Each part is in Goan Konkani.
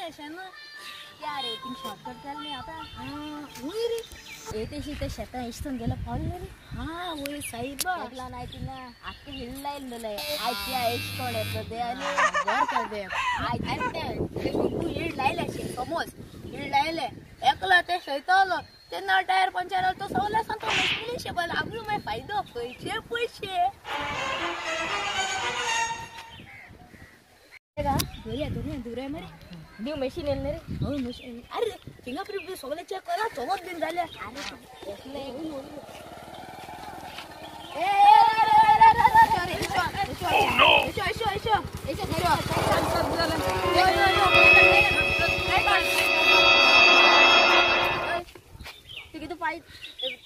अशें ना त्या रे थिंग शॉर्टकट केलें न्ही आतां वयर रे येतेशी ते शेतां इश्टून गेलो पावले रे हां वयर साईबा एकला नाय तिंगा आख्खे हिल लायलें आयचे आयश कोण येतलो ते आनी घर कर आयते ते हिल लायले अशें समज हिल लायले एकलो ते शयतलो तेन्ना टायर पंचर जालो तो सगळें सांगता मुश्किली शेबल आपलो मागीर फायदो खंयचे पयशे धरया धरया धरया मरे न्यू मशीन येयलें रे हय मशीन अरे फिंगर प्रिंट सगळें चॅक करा चवथ बीन जालें अरे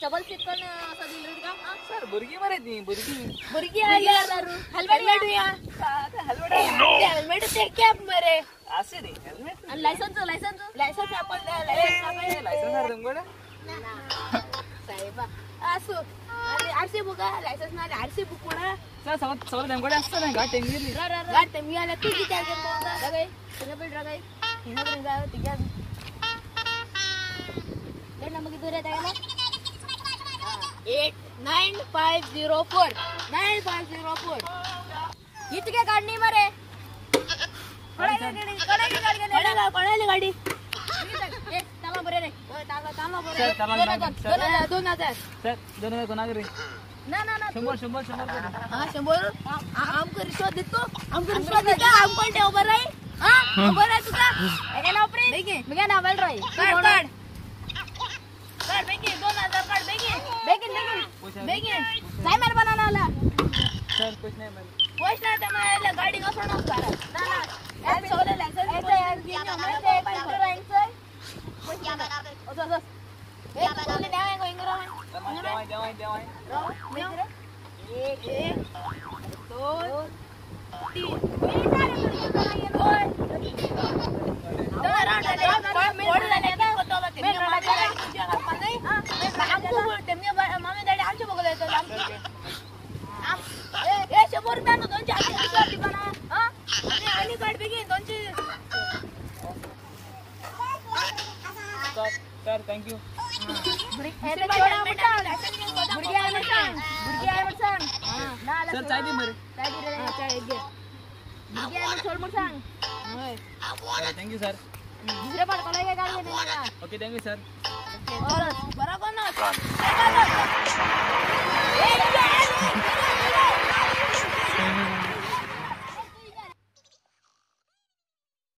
डबल सीट पण असं दिलं का सर भुरगीं मरे ती भुरगीं भुरगीं हेल्मेट हेल्मेट ते कॅप मरे असे रे हेल्मेट आणि लायसन्स लायसन्स लायसन्स आपण लायसन्स आहे तुमकडे साहेबा असो आणि आरसी बुक लायसन्स ना आरसी बुक कोणा सर सगळं सगळं तुमकडे असतं ना गाडी टेंगिरली गाडी टेंगी आला तू किती आहे रगाई फिंगरप्रिंट रगाई फिंगरप्रिंट जाय तिच्या नंबर किती रे त्याला 8 9 5 0 4 9 5 0 4 इतके गाडी नाही मरे कोणाली गाडी तामा बरे रे तामा बरे 2000 सर 2000 कोणाक रे ना ना ना 100 100 100 हां 100 आमकां रिश्वत दितो आमकां रिश्वत दिता आमकां ठेव बरं आहे हां बरं आहे तुका एका नाव प्रिंस बेगीन नाव राय काढ काढ काढ बेगीन 2000 काढ बेगीन बेगीन बेगीन बेगीन काय मार बनाना आला सर कुछ नाही मार कुछ नाही ते मला गाडी कसं नसणार ना ना ए सगळे लायसन्स ए ते ओस ओस ए कोणी नाही गोइंग रो देवाय देवाय देवाय 1 2 3 Sir thank you sir चाय दी मरे thank you sir दुसरे पाड कोणाला गाडी ओके thank you sir बरोबर ना.